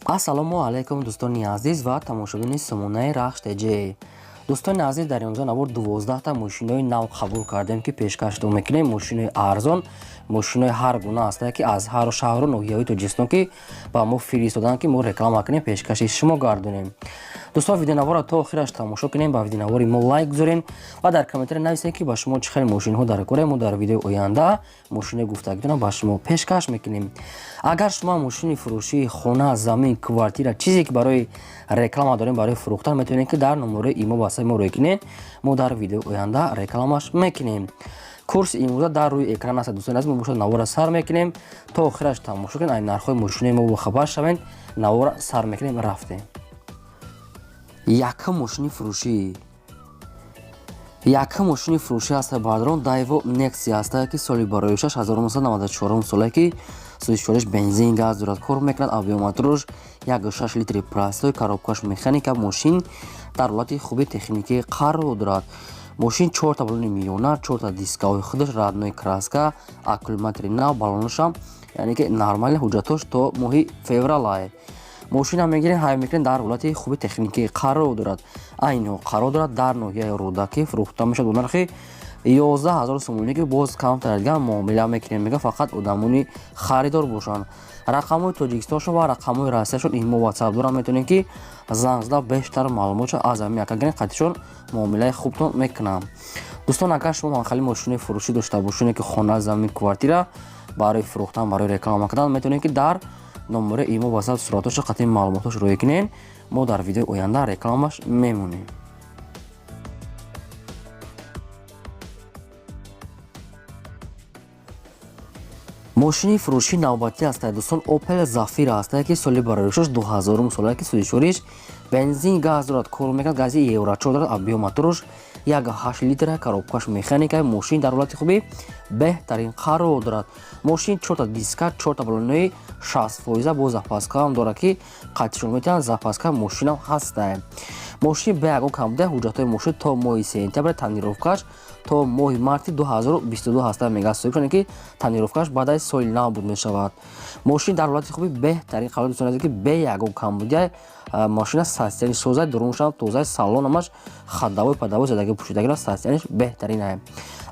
Ассалому алайкум, дӯстони азиз ва тамошобини сомонаи Рахш ТЖ. Дӯстони азиз, дар имрӯза навор 12та мошинои нав қабул кардем, ки пешкаштон мекунем. Мошинои арзон, мошинои ҳар гуна ҳастае, ки аз ҳар шаҳру ноҳияҳои Тоҷикистон ки ба мо фиристоданд, ки мо реклама кунем, пешкаши шумо гардонем. Дӯстон, видеонаворро то охираш тамошо кунем, ба видеонавори мо лайк гузорем ва дар комментария нависем, ки ба шумо чӣ хел мошинҳо дар кора. Мо дар видеои оянда мошинои гуфтагитонро ба шумо пешкаш мекунем. Агар шумо мошини фурӯшии хона, замин, квартира, чизе ки барои реклама дорем, барои фурӯхтан, метавонед, ки дар номерои имо ватсапи мо рӯй кунед. Мо дар видеои оянда рекламаш мекунем. Курси имрӯза дар рӯи экран аст. Дӯстони азиз, мо бошад навора сар мекунем, то охираш тамошо кунед, ай нархҳои мошинои мо бохабар шавед. Навора сар мекунем, рафтем. Якум мошини фурӯшӣ, якум мошини фурӯшӣ ҳаста, бародарон, Дайво Нексия ҳаста, ки соли барои 1994 соле, ки сӯзишвориш бензин, газ дорад, кор мекунад. Объём моторш 1,6 литри простой, коробкаш механика. Мошин дар ҳолати хуби техникӣ қарор дорад. Мошин чорта балони миёна, чорта дискаҳои худаш родной краска, аккумулятори нав, балонашам яъне ки нормали, ҳуҷҷатош то моҳи февралае. Мошинам мегирем, ҳай мекунем, дар ҳолати хуби техникӣ қарор дорад. Айни ҳол қарор дорад дар ноҳияи Рӯдакӣ, фурӯхта мешавад бо нархи 11 000 сомонӣ, ки боз камтар дигар муомила мекунем. Мега, фақат одамони харидор бошанд. Рақамҳои Тоҷикистоншон ва рақамҳои Россияшон имо, ватсап дорам, метавонем, ки занг зада бештар маълумотшо аз ҳамин яка гирем, қатишон муомилаи хубтон мекунам. Дӯстон, агар шумо манхали мошинои фурӯшӣ дошта бошед, ки хона, замин, квартира барои фурӯхтан, барои реклама кардан, метавонем, ки дар номерои имо, ватсап суратошо қатъи маълумотош рӯй кунем. Мо дар видеои оянда рекламаш мемонем. Мошини фурӯшии навбатӣ ҳастад, дӯстон, Опел Зафира ҳастае, ки соли бароишаш 2000 солае, ки сӯзишвориш бензин, газ дорад, кор мекунад, гази евро 4 дорад. Объём моторш 1,8 литра, коробкаш механика. Мошин дар ҳолати хуби беҳтарин қарор дорад. Мошин чорта диска, чорта балонои 60%, бо запаскаам дорад, ки қатишон метавонад, запаска мошинам ҳастае. Мошин бе ягон камбуда, ҳуҷҷатҳои мошин то моҳи сентябр, тонировкаш то моҳи марти 2022 ҳаста, мега соҳибшоне, ки тонировкаш баъд аз соли нав буд мешавад. Мошин дар ҳолати хуби беҳтарин қарор, дӯстон азиз, ки бе ягон камбудия мошина состояниш созай, дуруншам тозай, салонамаш ходовой падовой задаги пӯшидагиро, состояниш беҳтаринае.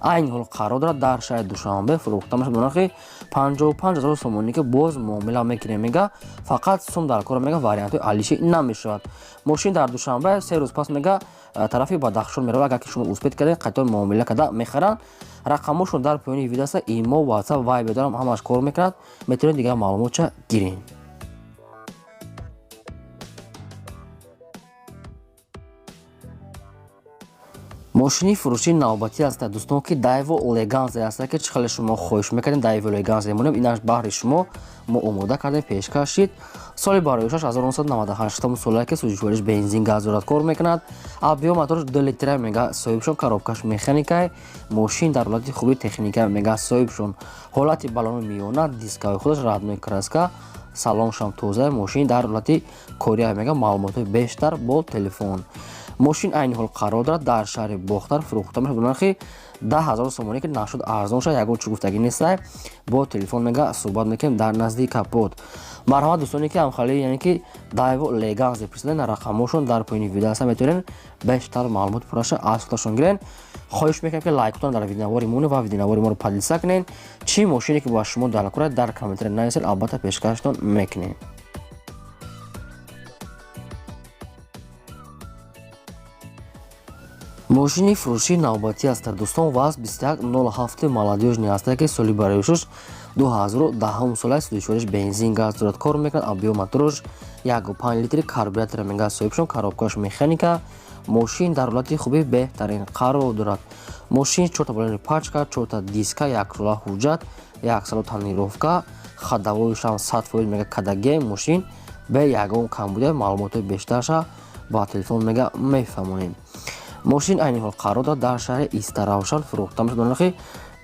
Айни ҳол қарор дорад дар шаҳри Душанбе, фурӯхта мешавад бо нархи 55 000 сомонӣ, ки боз муомила мекунем. Мега, фақат сум дар кор, мега, вариантҳои алиши намешавад. Мошин дар Душанбе, 3 рӯз пас, мега, тарафи Бадахшон меравад. Агар ки шумо успеть кардед, қатъиён муомила карда мехаранд. Рақамҳошон дар поёни видео аста, имо, ватсап, вайбер дорам, ҳамаш кор мекунад, метавонед дигар маълумотша гиред. Мошини фурӯшии навбатӣ ҳаста, дӯстон, ки Дайво Леганзе ҳаста, ки чӣ хеле шумо хоҳиш мекардем, Дайво Леганзе монем, инаш баҳри шумо мо омода кардем, пешкаш шид. Соли бароишаш 1998 соле, ки сӯзишвориш бензин, газ дорад, кор мекунад. Объём моторш 2 литра, мега соҳибшон, коробкаш механикай. Мошин дар ҳолати хуби техника, мега соҳибшон. Ҳолати балони миёна, дискаҳои худаш родной краска, салоншам тоза, мошин дар ҳолати кория, мега, маълумотҳои бештар бо телефон. Мошин айни ҳол қарор дорад дар шаҳри Бохтар, фурӯхта мешавад бо нархи 10 000 сомонӣ, ки нашуд арзон шуд, ягон чӣ гуфтагӣ нестай. Бо телефон, мега, суҳбат мекунем дар назди капот. Марҳамат, дӯстоне ки ҳамхали, яъне ки Дайво Леганзе пурсидан, рақамҳошон дар поёни видео ҳаста, метавонед бештар маълумоти пурраша аз худашон гирен. Хоҳиш мекунем, ки лайкотон дар видеонавори монед ва видеонавори моро поделиться кунед. Чӣ мошине ки ба шумо дар кора, дар комментария нависед, албатта пешкаштон мекунем. Мошини фурӯшии навбатӣ ҳаста, дӯстон, ВАЗ 2107 молодёжный ҳаста, ки соли бароишаш 2010 сола, сӯзишвориш бензин, газ дорад, кор мекунад. Объём моторш 1,5 литри, карбюратора, мега соҳибшон, коробкаш механика. Мошин дар ҳолати хуби беҳтарин қарор дорад. Мошин чорта балони пачка, чорта диска, яксола ҳуҷҷат, яксола тонировка, ходовойшам 100%, мега, кадаге. Мошин бе ягон камбуда, маълумотҳои бештарша ба телефон, мега, мефаҳмонем. Мошин айни ҳол қарор дорад дар шаҳри Истаравшан, фурӯхта мешавад бо нархи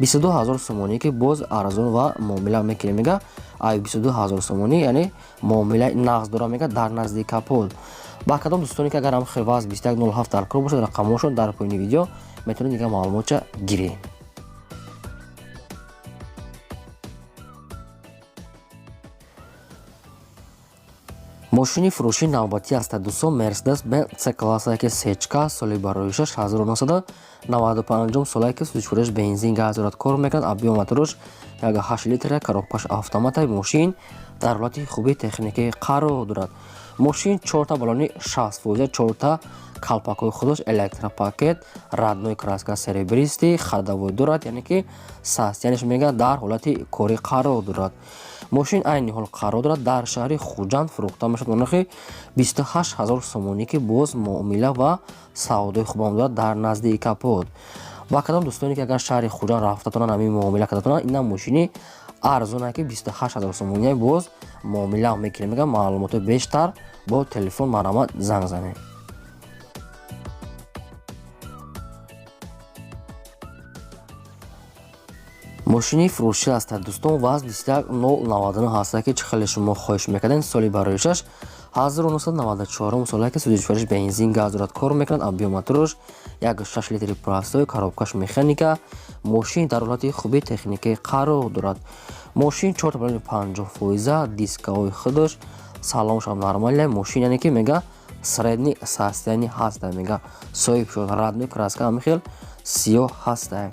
22 000 сомонӣ, ки боз арзон ва муомила мекунем. Мега, ай 22 000 сомонӣ, яъне муомилаи нағз дорад, мега, дар назди капот. Ба кадом дӯстоне ки агар ҳам ВАЗ 2107 дар кор бошад, рақамҳошон дар поёни видео, метавонед дигар маълумотша гиред. Мошини фурӯши навбатӣ ҳастад, дӯстон, Мерседес Бенз С класса ки сечка, соли бароишаш 1995 солае ки сӯзишвориш бензин, газ дорад, кор мекунад, объём мотораш 1,8 литра, коробкаш автомата. Мошин дар ҳолати хуби техникӣ қарор дорад. Мошин чорта балони 60%, чорта калпакҳои худаш, электропакет, родной краска серебристый, ходовой дорад, яъне ки состоянияш мега дар ҳолати корӣ қарор дорад. Мошин айни ҳол қарор дорад дар шаҳри Хуҷанд, фурӯхта мешавад ба нархи 28 ҳазор сомонӣ, ки боз муомила ва савдои хубам дорад дар назди капот. Ва кадом дӯстоне ки агар шаҳри Хуҷанд рафтатонанд, ҳамин муомила кардатонанд, инам мошини арзона, ки 28 ҳазор сомонӣ, боз муомила мекунем. Мегам, маълумоти бештар бо телефон марҳамат занг занед. Мошини фурӯшӣ ҳастад, дӯстон, ВАЗ 21099 ҳастад, ки чӣ хеле шумо хоҳиш мекардед. Соли бароишаш 1994 солае ки сӯзишвориш бензин, газ дорад, кор мекунад, объём мотораш 1,6 литри простой, коробкаш механика. Мошин дар ҳолати хуби техникӣ қарор дорад. Мошин чорта балони 50%, дискаҳои худаш, салоншам нормалия. Мошин, яъне ки мега средний состояние ҳаста, мега соҳиб шуд, родной краска ҳамин хел сиёҳ ҳаста.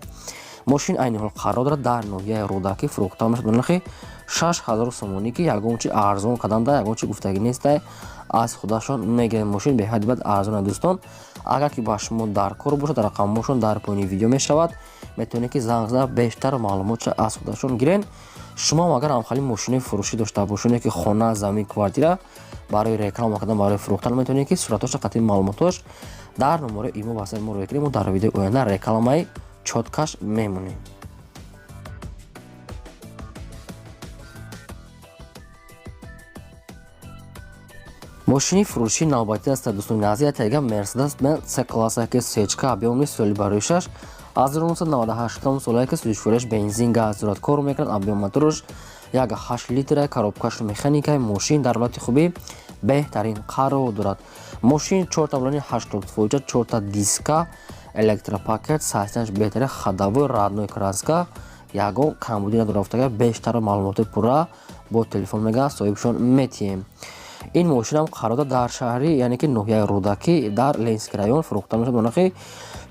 Мошин айни ҳол қарор дорад дар ноҳияи Рӯдакӣ, фурӯхта мешавад ба нархи 6000 сомонӣ, ки ягон чи арзон карданда, ягон чи гуфтагӣ нестай, аз худашон мегирем. Мошин беҳади бад арзона, дӯстон. Агар ки ба шумо дар кор бошад, рақамҳошон дар поёни видео мешавад, метавонед ки занг зада бештар маълумотша аз худашон гирен. Шумоам агар ҳамхали мошинои фурӯшӣ дошта бошед, ки хона, замин, квартира, барои реклама кардан, барои фурӯхтан, метавонед ки суратҳоша қатъи маълумотош дар номерои имо васаи мо рӯя кунед. Мо дар видеои оянда рекламаи чёткаш мемонем. Мошини фурӯшии навбатӣ аст, дӯстони азиз, ятайга Мерседес Бенз С класса ки сечка, объёми соли бароишаш 1998 солае ки сӯзишвориаш бензин, газ дорад, кор мекунад, объём мотораш 1,8 литра, коробкаш механика. Мошин дар ҳолати хуби беҳтарин қарор дорад. Мошин чорта балони 80%, чорта диска, электропакет, состоянияш беҳтарин, ходовой, родной краска, ягон камбудӣ надорад. Гуфтага, бештар маълумоти пурра бо телефон мега соҳибшон метиҳем. Ин мошинам қарор дорад дар шаҳри, яъне ки ноҳияи Рӯдакӣ, дар Ленинский район, фурӯхта мешавад ба нархи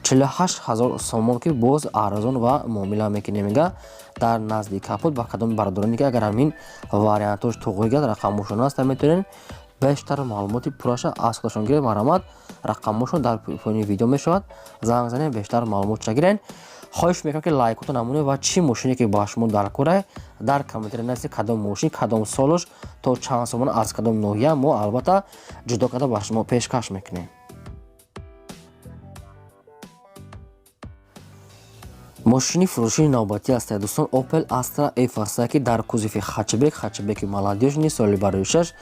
48 ҳазор сомон, ки боз арзон ва муомила мекунем, мега дар назди капот. Ба кадоми бародароне ки агар ҳамин вариантош туғри гирад, рақамҳошон аст, метавонед бештар маълумоти пурраша аз худашон гиред. Марҳамат, рақамҳошон дар поёни видео мешавад, занг занед, бештар маълумотша гиред. Хоҳиш мекунам, ки лайкото намонед ва чӣ мошине ки ба шумо дар кора, дар комментария нависед, кадом мошин, кадом солош, то чанд сомон, аз кадом ноҳия, мо албатта ҷудо карда ба шумо пешкаш мекунем. Мошини фурӯшии навбатӣ аст, дӯстон, Opel Astra F аст, ки дар кузови хэтчбек, хэтчбеки молодёжный, соли бароишаш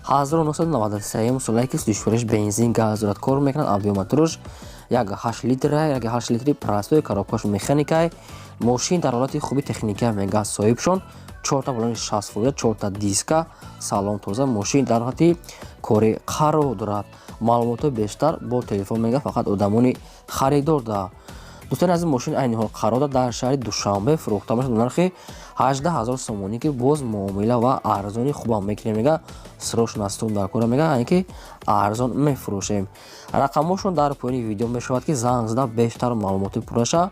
1993 солае ки сӯзишвориш бензин, газ дорад, кор мекунад, объём мотораш 1,8 литра, 1,8 литри простой, коробкаш механикай. Мошин дар ҳолати хуби техникия, мега соҳибшон, чорта балони 60%, чорта диска, салон тоза. Мошин дар ҳолати кори қарор дорад. Маълумотҳои бештар бо телефон, мега фақат одамони харидор да. Дӯстони азиз, мошин айни ҳол қарор дорад дар шаҳри Душанбе, фурӯхта мешавад ба нархи 18 ҳазор сомонӣ, ки боз муомила ва арзони хубам мекунем, мега срочно астум дар кора, мега яъне ки арзон мефурӯшем. Рақамҳошон дар поёни видео мешавад, ки занг зада бештар маълумоти пурраша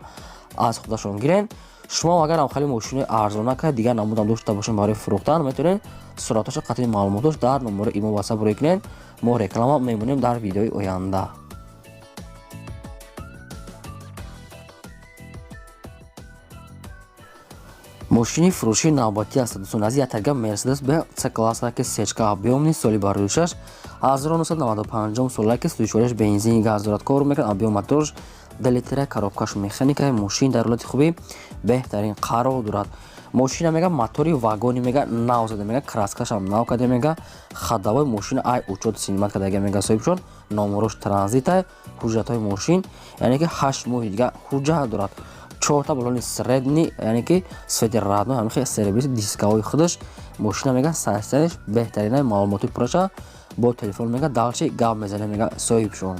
аз худашон гирен. Шумо агар ҳамхали мошинои арзонака дигар намудам дошта бошед барои фурӯхтан, метавонед суратҳоша қатъи маълумотош дар номерои имо ватсап рӯй кунед, мо реклама мемонем дар видеои оянда. Мошини фурӯшии навбатӣ аст, дӯстони азиз, ятага Мерседес Бенз С класса ки сечка, объёмни соли бароишаш 1995 солае ки сӯзишвориаш бензин, газ дорад, кор мекунад, объём мотораш 2 литра, коробкаш механика. Мошин дар ҳолати хуби беҳтарин қарор дорад. Мошина мега мотори вагони мега нав зада, мега краскашам нав карда, мега ходовой мошина ай учёт снимать кардага, мега соҳибшон, номерош транзита, ҳуҷҷатҳои мошин, яъне ки 8 моҳи дига ҳуҷҷат дорад, чорта балони средний, яъне ки цвети родной ҳамихе серебристый, дискаҳои худаш. Мошина мега состоянияш беҳтарина. Маълумоти пурраша бо телефон мега дальше гап мезанем, мега соҳибшон.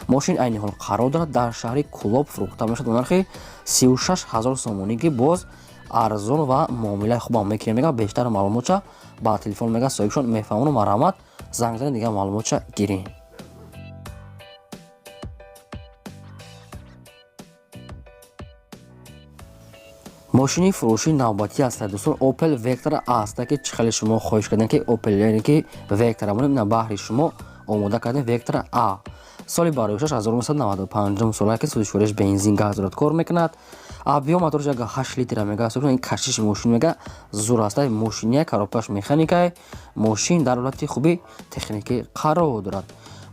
Мошин айни ҳол қарор дорад дар шаҳри Кулоб, фурӯхта мешавад ба нархи 36 ҳазор сомонӣ, ки боз арзон ва муомилаи хубам мекунем, мега бештар маълумотша ба телефон мега соҳибшон мефаҳмону. Марҳамат, Занг занед, дигар маълумотша гиред. Мошини фурӯшии навбатӣ аст, дӯстон, Opel Vectra аст, ки чӣ хеле шумо хоҳиш кардем, ки Opel, яъне ки Vectra монем, на баҳри шумо омода кардем Vectra A. Соли бароишаш 1995 сола, ки сӯзишвориш бензин, газ дорад, кор мекунад. Объём моторш 8 литра мега, ин кашиши мошин мега зур аст. Мошиния коробкаш механикай, мошин дар ҳолати хуби техникӣ қарор дорад.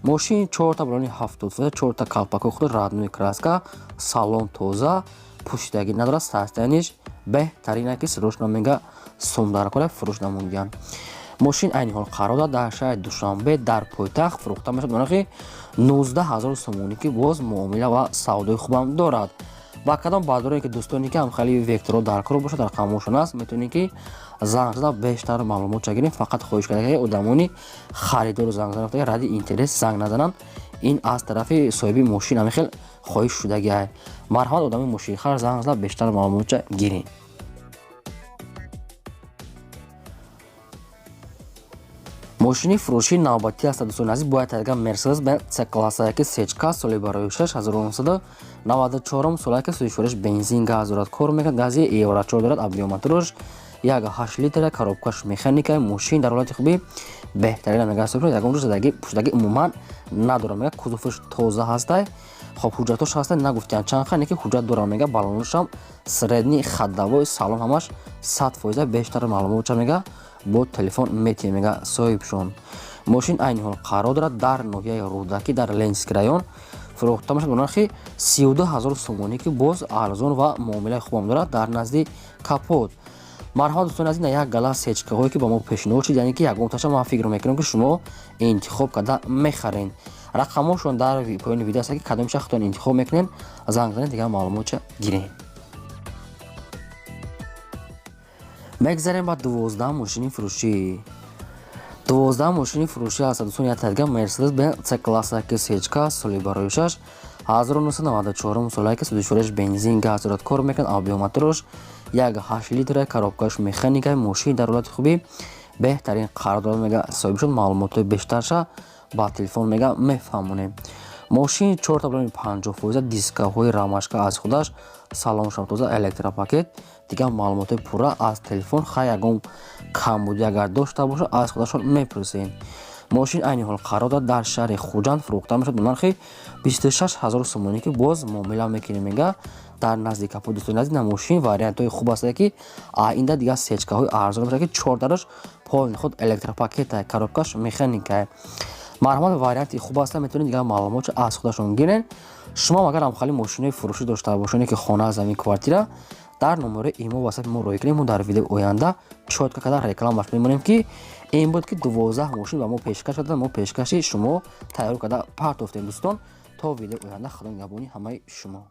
Мошин чорта балони 70%, чорта калпакҳои худ родной краска, салон тоза, пӯшидагӣ надорад, состояниш беҳтарина, ки срочно мега сумдаркора фурӯш намондиянд. Мошин айни ҳол қарор дорад дар шаҳри Душанбе, дар пойтахт, фурӯхта мешавад ба нархи 19 ҳазор сомонӣ, ки боз муомила ва савдои хубам дорад. Ба кадом баъдоре ки дӯстоне ки ҳамхели векторо дар кор бошад, рақамҳошон аст, метавонед ки занг зада бештар маълумотша гирем. Фақат хоҳиш карда, ки одамони харидору занг зада ради интерес занг назананд. Ин аз тарафи соҳиби мошин ҳамин хел хоҳиш шудагиай. Марҳамат, одами мошинхар занг зада бештар маълумотша гирем. Мошини фурӯшии навбатӣ аст, дӯстони азиз, бояд тайга Mercedes Benz C класса, ки сечка, соли барои 1994 сола, ки сӯзишвориш бензин, газ дорад, кор мекунад, гази Евро 4 дорад, объём мотораш 1,8 литра, коробкаш механика. Мошин дар ҳолати хуби беҳтарина мега, ягон ҷо задаги пӯшидаги умуман надорад, мега кузоваш тоза ҳастай. Хоб, ҳуҷҷатош ҳастай, нагуфтиян чанд ха, не ки ҳуҷҷат дорам, мега балонашам средний ходовой, салон ҳамаш 100%. Бештар маълумотша мега бо телефон метиҳем, мега соҳибшон. Мошин айни ҳол қарор дорад дар ноҳияи Рӯдакӣ, дар Ленинский район, фурӯхта мешавад ба нархи 32 ҳазор сомонӣ, ки боз арзон ва муомилаи хубам дорад дар назди капот. Марҳамат, дӯстони азиз, на як гала сечкаҳое ки ба мо пешниҳод шуд, яъне ки ягонташа ман фикр мекунам, ки шумо интихоб карда мехаред. Рақамҳошон дар поёни видео аст, ки кадомша худтон интихоб мекунед, занг занед, дигар маълумотша гиред. Мегзарем ба 12 мошини фурӯшӣ. 12 мошини фурӯшӣ аст, дӯстон, як тадга Mercedes Benz C класса, ки сечка, соли барои 1994 сола, ки сӯзишвориш бензин, газ дорад, кор мекунад, объём мотораш 1,8 литра, коробкаш механика. Мошин дар ҳолати хуби беҳтарин қарор дорад, мега соҳиб шуд. Маълумотҳои бештарша ба телефон мега мефаҳмонем. Мошин чорта балони 50%, дискаҳои рамашка аз худаш, салоншам тоза, электропакет. Дигар маълумотҳои пурра аз телефон, хай ягон камбудӣ агар дошта бошад, аз худашон мепурсем. Мошин айни ҳол қарор дорад дар шаҳри Хуҷанд, фурӯхта мешавад ба нархи 26 ҳазор сомонӣ, ки боз муомила мекунем, мега дар назди капот. Дӯстони азиз, на мошин вариантҳои хуб аст, ки инда дигар сечкаҳои арзон бошад, ки чордараш полный худ электропакета, коробкаш механика. Марҳамат, варианти хуб аст, метавонед дигар маълумотшо аз худашон гиред. Шумо агар ҳамхали мошинои фурӯшӣ дошта бошед, ки хона, замин, квартира, дар номерои имо ватсапи мо роҳӣ кунем. Мо дар видеои оянда чётко карда рекламаш мемонем, ки ин буд, ки 12 мошин ба мо пешкаш карда, мо пешкаши шумо тайёр карда партофтем. Дӯстон, то видеои оянда, худо нигаҳбони ҳамаи шумо.